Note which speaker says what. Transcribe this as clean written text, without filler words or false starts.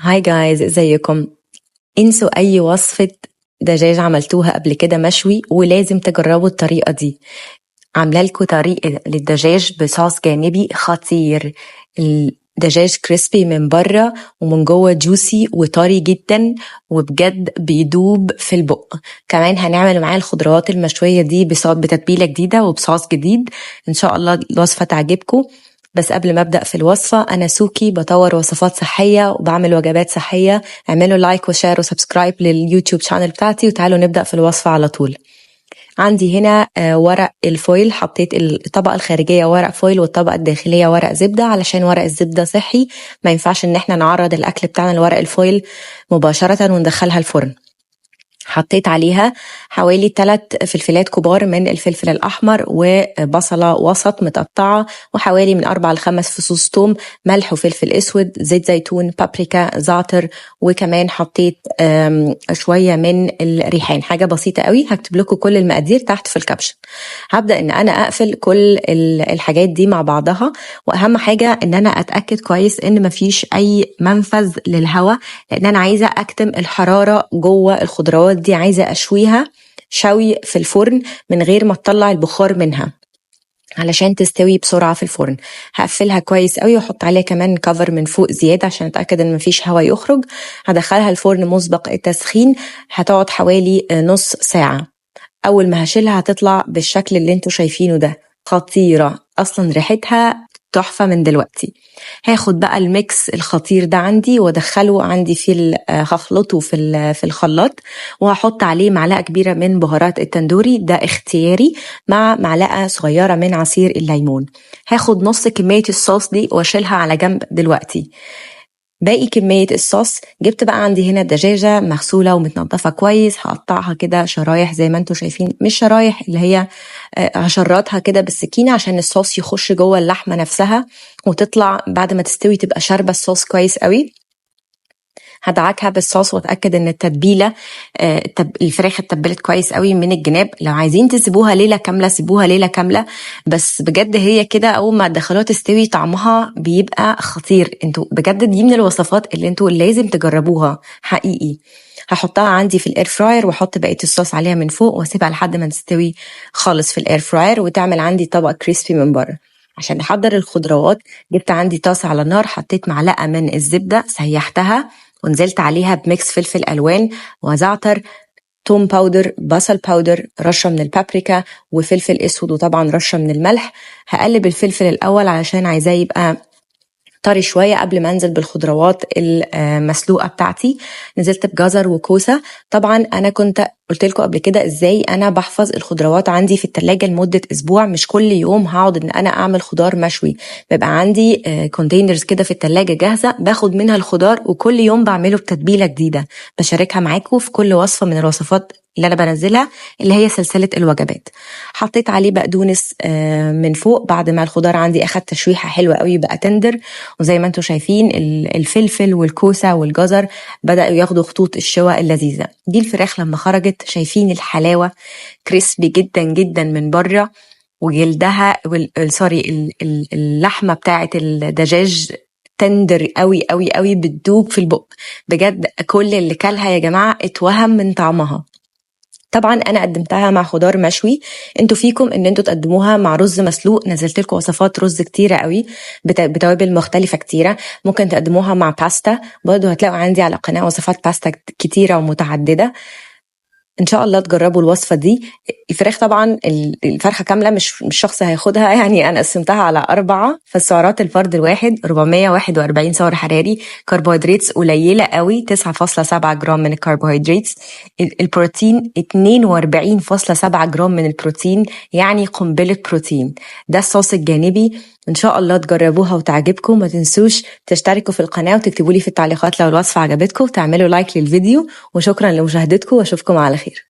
Speaker 1: Hi guys، ازيكم؟ انسوا اي وصفة دجاج عملتوها قبل كده مشوي، ولازم تجربوا الطريقة دي. عاملة لكم طريقة للدجاج بصوص جانبي خطير. الدجاج crispy من بره ومن جوه juicy وطري جدا، وبجد بيدوب في البق. كمان هنعمل معاه الخضروات المشوية دي بصوص، بتتبيلة جديدة وبصوص جديد. ان شاء الله الوصفة تعجبكم. بس قبل ما ابدا في الوصفه، انا سوكي، بطور وصفات صحية وبعمل وجبات صحيه. اعملوا like و share و subscribe لل YouTube channel بتاعتي، وتعالوا نبدا في الوصفة على طول. عندي هنا ورق ال foil، حطيت الطبقة الخارجية ورق foil والطبقة الداخلية ورق زبدة، علشان ورق الزبدة صحي، ما ينفعش ان احنا نعرض الأكل بتاعنا لورق ال foil مباشرة وندخلها الفرن. حطيت عليها حوالي 3 فلفلات كبار من الفلفل الأحمر، وبصلة وسط متقطعة، وحوالي من 4 ل5 فصوص توم، ملح وفلفل أسود، زيت زيتون، بابريكا، زعتر، وكمان حطيت شوية من الريحان، حاجة بسيطة قوي. هكتب لكم كل المقادير تحت في ال caption. هبدأ إن أنا أقفل كل الحاجات دي مع بعضها، وأهم حاجة إن أنا أتأكد كويس إن مفيش أي منفذ للهواء، لأن أنا عايزة أكتم الحرارة جوه الخضروات دي، عايزة أشويها شوي في الفرن من غير ما تطلع البخار منها علشان تستوي بسرعة في الفرن. هقفلها كويس قوي واحط عليها كمان cover من فوق زيادة عشان اتأكد ان مفيش هواء يخرج. هدخلها الفرن مسبق التسخين، هتقعد حوالي نص ساعة. اول ما هشيلها هتطلع بالشكل اللي انتوا شايفينه ده، خطيرة اصلا، ريحتها تحفة من دلوقتي. هاخد بقى ال mix الخطير ده عندي وادخله عندي هخلطه في الخلاط، وهحط عليه معلقة كبيرة من بهارات التندوري، ده اختياري، مع معلقة صغيرة من عصير الليمون. هاخد نص كمية الصوص دي واشيلها على جنب دلوقتي. باقي كمية الصوص، جبت بقى عندي هنا دجاجة مغسولة ومتنضفة كويس، هقطعها كده شرايح زي ما انتوا شايفين، مش شرايح اللي هي هشرطها كده بالسكينة عشان الصوص يخش جوه اللحمة نفسها، وتطلع بعد ما تستوي تبقى شاربة الصوص كويس قوي. هدعكها بالصوص واتاكد ان التتبيله الفراخ اتبلت كويس قوي من الجناب. لو عايزين تسيبوها ليلة كاملة سيبوها ليلة كامله، بس بجد هي كده اول ما تدخلوها تستوي طعمها بيبقى خطير. انتوا بجد دي من الوصفات اللي انتوا لازم تجربوها حقيقي. هحطها عندي في ال air fryer واحط بقية الصوص عليها من فوق واسيبها لحد ما تستوي خالص في ال air fryer، وتعمل عندي طبق crispy من بره. عشان نحضر الخضروات، جبت عندي طاسه على النار، حطيت معلقه من الزبدة سيحتها ونزلت عليها ب mix فلفل الوان وزعتر، توم powder، بصل powder، رشه من البابريكا وفلفل اسود، وطبعا رشه من الملح. هقلب الفلفل الاول علشان عايزاه يبقى طري شوية قبل ما انزل بالخضروات المسلوقه بتاعتي. نزلت بجزر وكوسه. طبعا انا كنت قلت لكم قبل كده ازاي انا بحفظ الخضروات عندي في التلاجة لمدة اسبوع، مش كل يوم هقعد ان انا اعمل خضار مشوي. بيبقى عندي containers كده في التلاجة جاهزة، باخد منها الخضار وكل يوم بعمله بتتبيلة جديدة بشاركها معاكم في كل وصفة من الوصفات اللي انا بنزلها، اللي هي سلسلة الوجبات. حطيت عليه بقدونس من فوق بعد ما الخضار عندي اخد تشويحة حلوة قوي، بقى tender، وزي ما انتم شايفين الفلفل والكوسة والجزر بدأوا ياخدوا خطوط الشواء اللذيذة دي. الفراخ لما خرجت شايفين الحلاوة، crispy جدا جدا من بره، وجلدها sorry، اللحمة بتاعت الدجاج tender قوي قوي قوي، بتدوب في البق. بجد كل اللي كلها يا جماعة اتوهم من طعمها. طبعا انا قدمتها مع خضار مشوي، انتوا فيكم ان انتوا تقدموها مع رز مسلوق، نزلت لكم وصفات رز كتيرة قوي بتوابل مختلفة كتيره. ممكن تقدموها مع باستا برضو، هتلاقوا عندي على القناة وصفات باستا كتيرة ومتعدده. ان شاء الله تجربوا الوصفة دي. الفراخ طبعا الفرخه كامله، مش شخص هياخدها، يعني انا قسمتها على 4، فالسعرات الفرد الواحد 441 سعر حراري، كربوهيدرات قليله قوي 9.7 جرام من الكربوهيدرات، البروتين 42.7 جرام من البروتين، يعني قنبلة بروتين. ده الصوص الجانبي. ان شاء الله تجربوها وتعجبكم. ما تنسوش تشتركوا في القناة وتكتبوا لي في التعليقات لو الوصفة عجبتكم، وتعملوا like للفيديو، وشكرا لمشاهدتكم واشوفكم على خير.